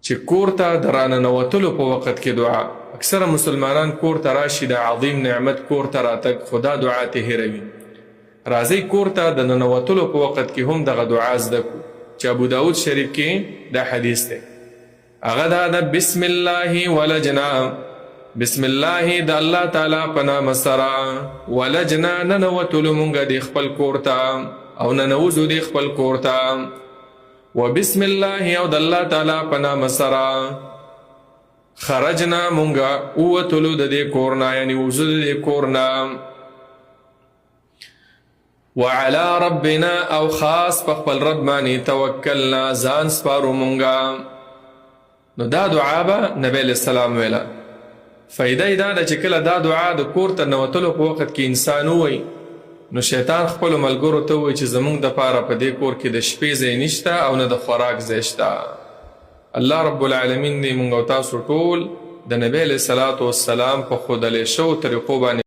چې کور ته د راننوتلو په وخت کې دعا. اکثره مسلمانان کور ته راشي، د عظیم نعمت کور ته راتګ، خو دا دعا ترې هېروي. راځئ کور ته د ننوتلو په وخت کې هم دغه دعا زده کړو چې ابو داود شریف کې دا حدیث دی. هغه دا ده: بسم الله ولجنا، بسم الله، د الله تعالی په نام سره، ولجنا، ننوتلو مونږ د خپل کور ته او ننوځو د خپل کور ته، وبسم الله، او د الله تعالی په نام سره، خرجنا، مونږه اوتلو د دې کور نه، یعنی وزو د دې کور نه، وعلى ربنا، او خاص په خپل رب باندې، توکلنا، ځان سپارو مونږه. نو دا دعا به نبی علیہ السلام ویله. فایده یې دا ده چې کله دا دعا د کور ته نوتلو په وخت کې انسان ووایي، نو شیطان خپلو ملګرو ته ووایي چې زمونږ دپاره په دې کور کې د شپې ځای نشته او نه د خوراک ځای شته. الله رب العالمین دې مونږ او تاسو ټول د نبی علیه الصلاة والسلام په ښودلی شوو طریقو باندې.